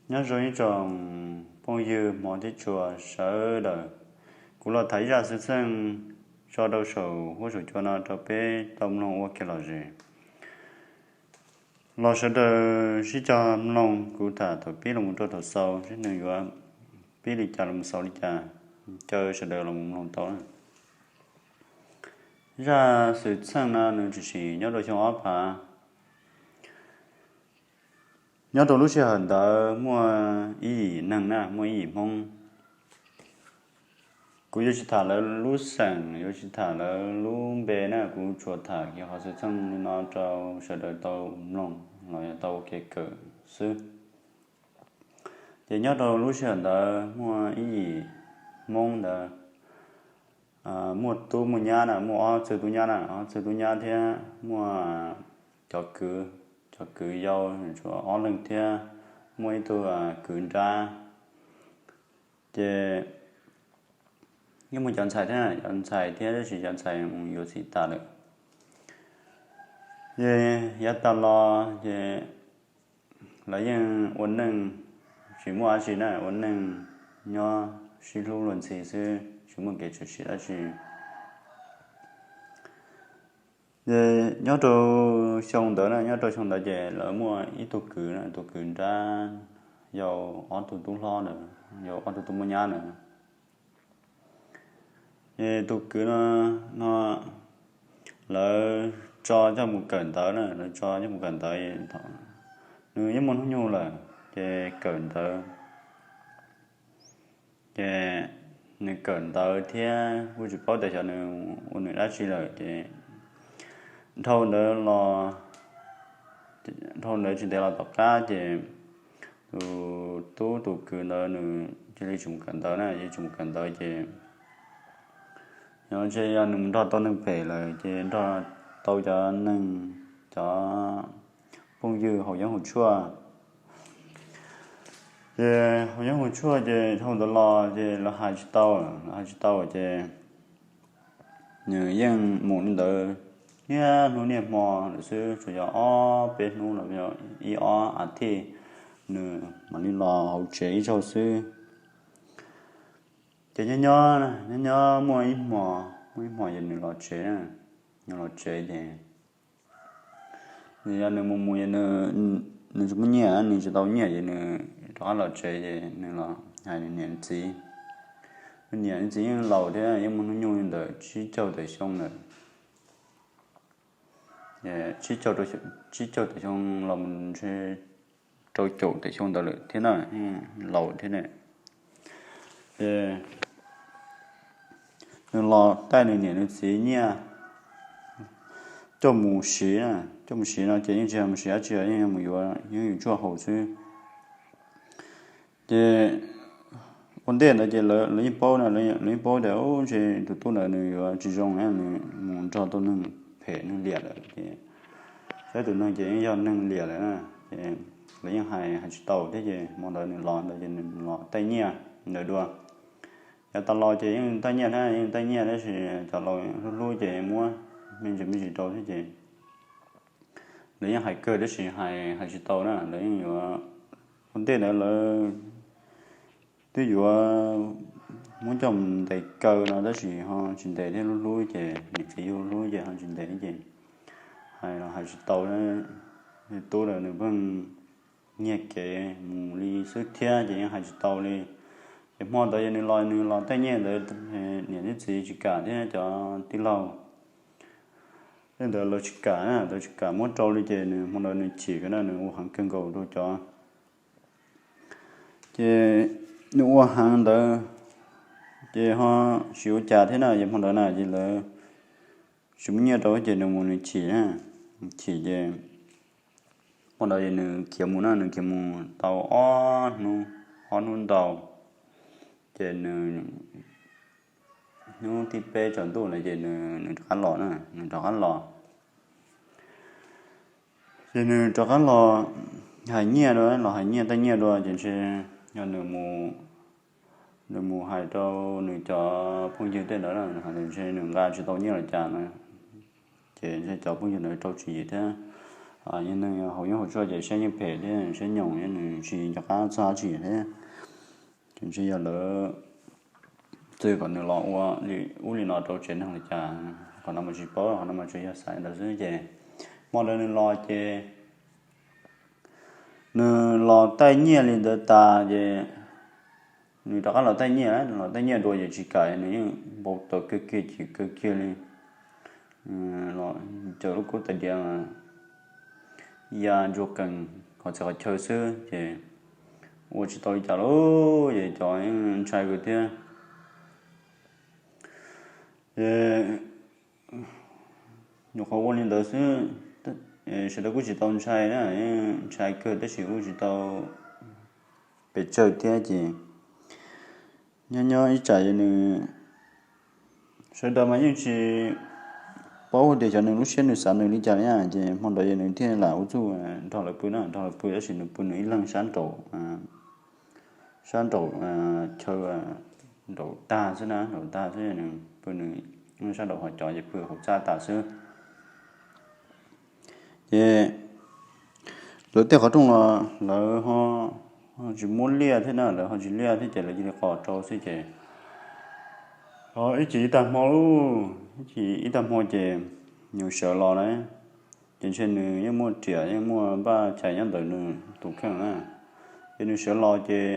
Nyob zoo ib tsoom phooj ywg hmov thiab tshua sawv daws, kuv los tham ib zaj xwm txheej tso rau saum huab saum cua no rau peb tau mloog ua kev lom zem. Los sawv daws sib cog mloog kuv tham thaum pib los mus rau thaum xaus, seb nws yuav pib li cas los mus xaus li cas, caw sawv daws los mus mloog tau. Zaj xwm txheej no nws tshwm sim nyob rau xyoo ob phav. Nyob rau lub sij hawm ntawd muaj ib yim neeg na, muaj ib yim Hmoob. Kuv yuav tsis tham lawv lub xeem, yuav tsis tham lawv lub npe na, kuv tsuas tham kiag qhov xwm txheej li no rau sawv daws tau mloog los yog tau ua kev kawm xwb. Ces nyob rau lub sij hawm ntawd muaj ib yim Hmoob ntawd muaj tub muaj nyab na, muaj ob txwg tub nyab na, ob txwg tub nyab thiab muaj cov kwv, cov kwv yau tsuas ob leeg thiab muaj ib tug kwv nrab. Ces yeej muaj cov ntxhais thiab, cov ntxhais thiab tab sis cov ntxhais mus yuav txiv tas lawm. Ces yav tas los ces lawv yeej ua neej tsis muaj dab tsi na, ua neej nyob sib hlub luag ntxhi xwb, tsis muaj kev tshwm sim dab tsi. Ces nyob rau xyoo ntawd na, nyob rau xyoo ntawd ces lawv muaj ib tug kwv na, tus kwv nrab yau ob tug tub hlob ntawd, yau ob tug tub muaj nyab ntawd. Ces tus kwv no, no lawv tso coj mus kawm ntawv na, lawv tso coj mus kawm ntawv, nws yeej muaj hnub nyoog lawm ces kawm ntawv. Ces nws kawm ntawv thiab kuj tsis paub tias xyov nws ua nws dab tsi lawm ces dhau ntawd los, dhau ntawd tsis ntev los tom qab ces tus tub tus kwv ntawd nws cia li tsis mus kawm ntawv na, cia li tsis mus kawm ntawv ces ntshe yog nws mus nrog tau neeg phem lawm ces nrog tau cov neeg, cov phooj ywg haus yeeb haus tshuaj. Ces haus yeeb haus tshuaj ces dhau ntawd los ces lawv hais tsis tau, lawv hais tsis tau ces nws yeej mus li ntawd niaj hnub niaj hmo lawm xwb, tsuas yog ob peb hnub los yog ib ob as thiv nws mam li los hauv tsev ib zaug xwb. Ces nyob nyob, nyob nyob muaj ib hmo, muaj ib hmo ces nws los tsev, nws los tsev ces nws yog nws mus mus es nws tsis muaj nyiaj, nws tsis tau nyiaj ces nws rov qab los tsev ces nws los hais nws niam nws txiv. Nws niam nws txiv yeej laus thiab, yeej muaj hnub nyoog li ntawm tsib caug tawm xyoo lawm. Tsib caug tawm xyoo los mus ntshe rau caum tawm xyoo ntawd lawm thiab na, laus thiab na. Ces nws los taij nws niam nws txiv nyiaj coj mus siv, coj mus siv no ces yeej tsis yog mus siv dab tsi, yeej mus yuav yeeb yuav tshuaj haus xwb. Ces ua ntej ntawd ces lawv yeej paub na, lawv yeej paub tias ntshe tus tub ntawd nws yuav tsis zoo, nws mus nrog tau neeg phem neeg liam lawm ces saib tus neeg ces yeej yog neeg liam lawm na. Ces lawv yeej hais hais tsis tau thiab ces hmo ntawd nws los ntawd ces nws los taij nyiaj ntawd dua. Yav tas los ces yeej taij nyiaj thiab, yeej taij nyiaj tab sis cov laus hlub hlub ces muab me ntsis me ntsis rau thiab ces lawv yeej hais kawg tab sis hais hais tsis tau na, lawv yeej yuav, ua ntej ntawd lawv twb yuav muab coj mus ntes kaw no tab sis ho tsis ntes thiab, hlub hlub ces niam txiv yug hlub ces ho tsis ntes thiab ces hais los hais tsis tau. Tub lawm nws pheej nyiag kev mus li xwb thiab ces yeej hais tsis tau li. Ces hmo ntawd yog nws los, nws los taij nyiaj ntawd niam thiab txiv tsis kam thiab cov tij laug tej ntawd lawv tsis kam, lawv tsis kam muab rau li ces nws hmo ntawd nws chim kawg na, nws ua heev kawg nkaus rau cov. Ces nws ua heev ntawd ces ho tsis ua cas thiab na, ces hmo ntawd na ces lawv tsis muaj nyiaj rau ces nws mus nws chim, chim ces hmo ntawd ces nws khiav mus na, nws khiav mus tau ob hnub, ob hnub ntau ces nws hnub thib peb tsaus ntuj lawm ces nws rov qab los na, nws rov qab los. Ces nws rov qab los hais nyiaj dua, los hais nyiaj taij nyiaj dua ces ntshe yog nws mus hais rau nws cov phooj ywg tej ntawd na, nws hais tias ntshe nws nqa tsis tau nyiaj los cas na, ces ntshe cov phooj ywg ntawd rau tswv yim thiab. Yog neeg haus yeeb haus tshuaj ces siab yeej phem thiab siab nyoos, nws tsis nco qab txog dab tsi thiab. Ces ntshe yog lawv txwv kom nws los ua li ub li no rau tsev neeg li cas, qhov no mas tsis paub, qhov no mas tsuas yog xav ntawd xwb. Ces hmo ntawd nws los ces nws los taij nyiaj li ntawd tas ces nws rov qab los taij nyiaj, los taij nyiaj dua ces tsis kam, nws yeej npau taws kiag kiag, chim kawg kiag li. Los caws lub kub tais diav ya ntsuag qees qhov txhia qhov chaw xwb ces ua tsis tau li cas lauj, ces cov ntshai kawg thiab. Ces nyuam qhuav ua li ntawd xwb, sawv daws kuj tsis tau ntshai na, ntshai kawg tab sis kuj tsis tau pes tsawg thiab. Ces nyob nyob ib tsam ces nws, sawv daws mas yeej tsis paub tias xyov nws lub siab nws xav nws li cas li, ces hmo ntawd ces nws thiaj lam ua txuj nrog lawv pw na, nrog lawv pw tab sis nws pw nws ib leeg sab nraum, sab nraum chaw, nraum tag xwb na, nraum tag xwb, nws pw nws sab nraum, ho cov ces pw hauv txaj tas xwb. Ces lawv tej qhov rooj los lawv ho tsis muab liaj thiab na, lawv ho tsis liaj thiab ces lawv cia li qos rau xwb ces, o, ib chim ib tag hmo lauj, ib chim ib tag hmo ces nws sawv los na, ces ntshe nws yeej muaj riam yeej muaj npaj chais nyob ntawm nws tus kheej na. Ces nws sawv los ces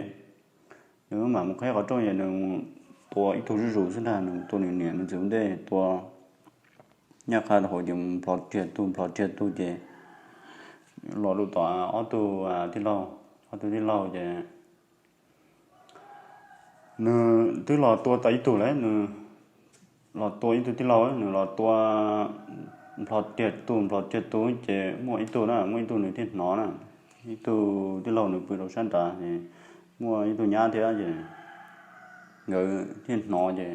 nws mam mus qhib qhov rooj ces nws mus tua ib tug zuj zus xwb ntag, nws tua nws niam nws txiv ua ntej, tua nyaj qha hauv ces nplhos riag tug nplhos riag tug ces los rau tom ob tug tij laug, ob tug tij laug ces nws twb los tua tau ib tug lawm, nws los tua ib tug tij laug, nws los tua nplhos riag tug nplhos riag tug ces muaj ib tug na, muaj ib tug nws thiaj hnov na, ib tug tij laug nws pw rau sab nrad, muaj ib tug nyab thiab ces nkawd thiaj hnov ces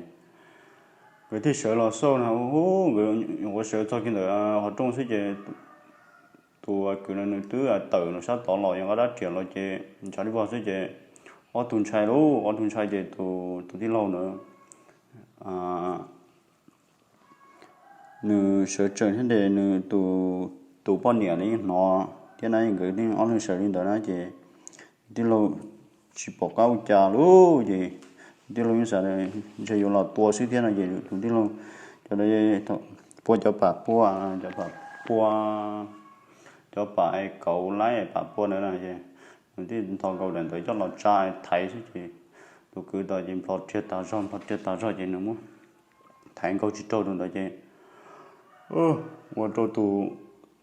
nkawd thiaj sawv los xauj na, hu, nkawd nyuam qhuav sawv txog kiag ntawm qhov rooj xwb ces tus kwv no nws twb tawm nws sab tod los, yuav nqa rab riam los ces ntshav li vog xwb ces ob tug ntshai lauj, ob tug ntshai ces tus tij laug na nws sawv tsees thiab ces nws tus poj niam nws yeej hnov thiab na, nkawd ob leeg sawv li ntawd na ces tij laug tsis pom qab ua cas lauj ces tij laug yeej xav ntshe yuav los tua xwb thiab no ces tus tij laug cov, pua cov pam pua, cov pam pua, cov pam es kauv laib pam pua ntawd na ces nws thiaj nthos nkaus daim ntawd coj los tsa thaiv xwb ces tus kwv tod ces nplhos riag tas zog, nplhos riag tas zog ces nws muab thaiv nkaug tsis raug tus ntawd ces ua rau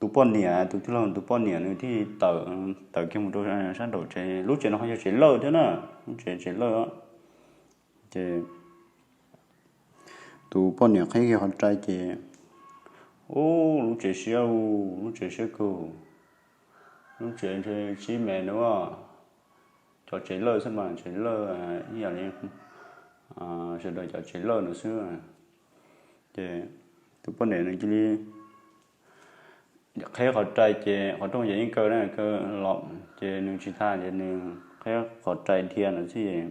tus poj niam, tus tij laug tus poj niam nws thiaj tawm, tawm kiag mus rau sab nraum tsev, lub tsev no ho yog tsev lawj thiab na, lub tsev tsev lawj ces tus poj niam qhib kiag qhov rai ces, ub, lub tsev siab, lub tsev siab kawg, lub tsev ntshe tsib mev na, cov tsev lawj xwb mas, tsev lawj ib yam li sawv daws cov tsev lawj no xwb. Ces tus poj niam nws cia li qhib qhov rai ces qhov rooj ces yeej kaw na, kaw los ces nws tsis tha ces nws qhib qhov rai dhia no xwb.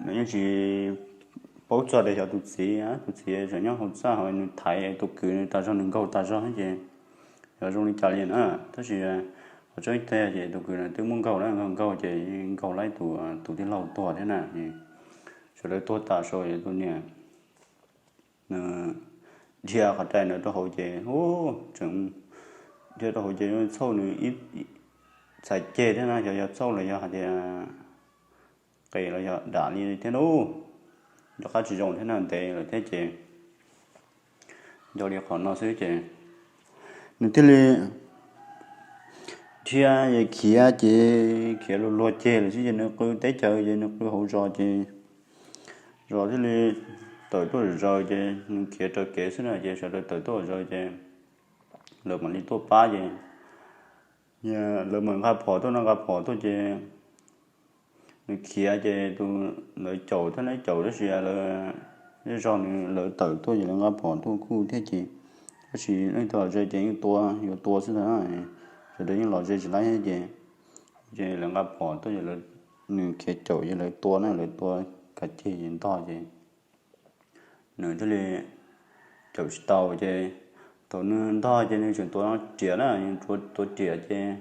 Nws yeej tsis paub txog tias xyov tus txiv, tus txiv tseem nyob hauv txaj ho nws thaiv tus kwv nws tas zog, nws nkaug tas zog ces xyov zoo li cas li na. Tab sis qhov tseeb tiag ces tus kwv nws twb muab nkaug na, nkaug nkaug ces nkaug laib tus, tus tij laug tuag thiab na. Sawv daws tuag tas saud tus niam nws dhia qhov rai ntawd rau hauv ces, ub, tseem dhia rau hauv ces txhauj nws ib txhais ceg thiab na, xyov yog txhauj los yog hais tias qis los yog dam li thiab na, nco qab tsis zoo thiab na, ntev lawm thiab ces nco li qhov no xwb ces nws thiaj li dhia es khiav ces khiav luag luag ceg lawm xwb ces nws qw teb chaws ces nws qw hauv zos ces zos thiaj li tawm tuaj zaws ces nws khiav raws kev xwb na ces sawv daws tawm tuaj zaws ces lawv mam li tuaj pab ces lawv mam nqa phom tuaj no, nqa phom tuaj ces nws khiav ces tus ntawd caum thiab, neb caum tab sis lawv zej zog nws lawv tawm tuaj ces lawv nqa phom tuaj kuj thiab ces tab sis leej twg los ze ces yeej tua, yuav tua xwb ntag, sawv daws yeej los ze tsis laib thiab ces ces lawv nqa phom tuaj ces nws khiav caum ces lawv tua na, lawv tua kav ceg ces ntog ces nws thiaj li caum tsis tau ces Thaum nws ntog ces nws tseem tuav riam na, tuav riam ces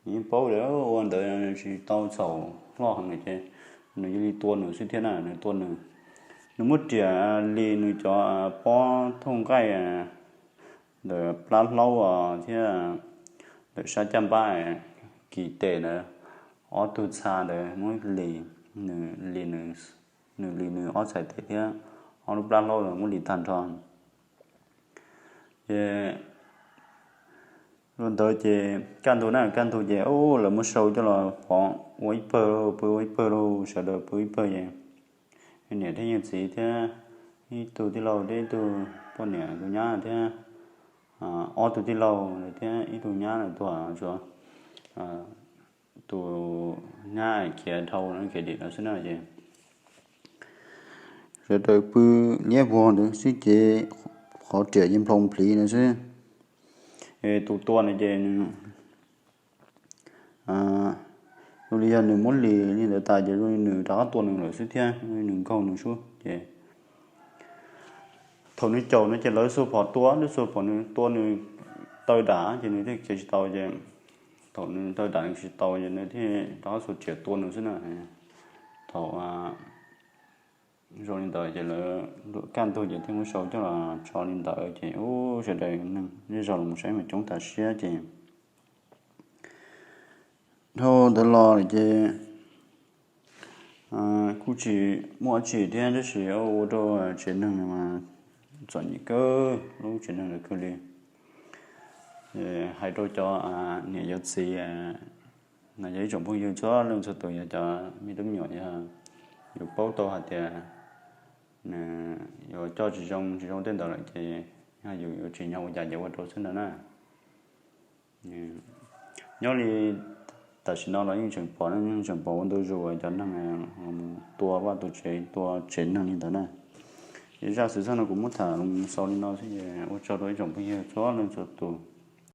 nws yeej paub tias ua ntawd tsis tau txhaum loj heev ces nws cia li tua nws xwb thiab na, nws tua nws. Nws muab riam li nws cov pob thooj nqaij ntawm plab hlaub thiab ntawm sab caj npab kis tes ntawd, ob tug txha ntawd muab li, nws li nws, nws li nws ob txhais tes thiab ob lub plab hlaub muab li tag nrho. Ces ua ntawd ces kaj ntug na, kaj ntug ces lawv muab sau coj los pov ua ib pawg, pw ua ib pawg lauj, sawv daws pw ib pawg ces niam thiab yawm txiv thiab ib tug tij laug thiab ib tug poj niam tus nyab thiab ob tug tij laug thiab ib tug nyab lawv tuag, tsuas tus nyab khiav dhau khiav dim no xwb na ces sawv daws pw liab vog ntawd xwb ces qhov riam yeej nplhoos plhiv no xwb. Tus tua no ces nws, zoo li yog nws muab li li ntawd tas ces zoo li nws rov qab tua nws lawm xwb thiab, zoo li nws nkaug nws xwb ces thaum nws caum no ces lawv xuas phom tua, lawv xuas phom nws tua nws taw dam ces nws thiaj khiav tsis tau ces thaum nws taw dam nws tsis tau ces nws thiaj rov qab xuas riam tua nws xwb na. Thaum zoo li ntawd ces lawv kaj ntug ces thiaj muab sau coj los tso li ntawd ces ub sawv daws neeg zej zog los saib mas coob tas siab ces dhau ntawd los lawm ces kuj tsis muaj dab tsi thiab tab sis ua rau tsev neeg mas txom nyem kawg, lub tsev neeg ntawd kawg li. Hais rau cov niam yuav txiv no yog ib tsoom phooj ywg txhua leej txhua tus, yog cov me tub me nyuam yog yus paub tau hais tias nws yuav coj tsis zoo tsis zoo tej ntawd lawm ces yog yus yuav tsim nyog ua cas ces ua rau xwb ntawd na. Nyob li tam sim no los yeej tseem pom, yeej tseem pom ua ntu zus cov neeg mus tua vaj tua tsev tua tsev neeg li ntawd na. Ces zaj xwm txheej no kuv muab tham xaus li no xwb es ua tsaug rau ib tsoom phooj ywg txhua leej txhua tus.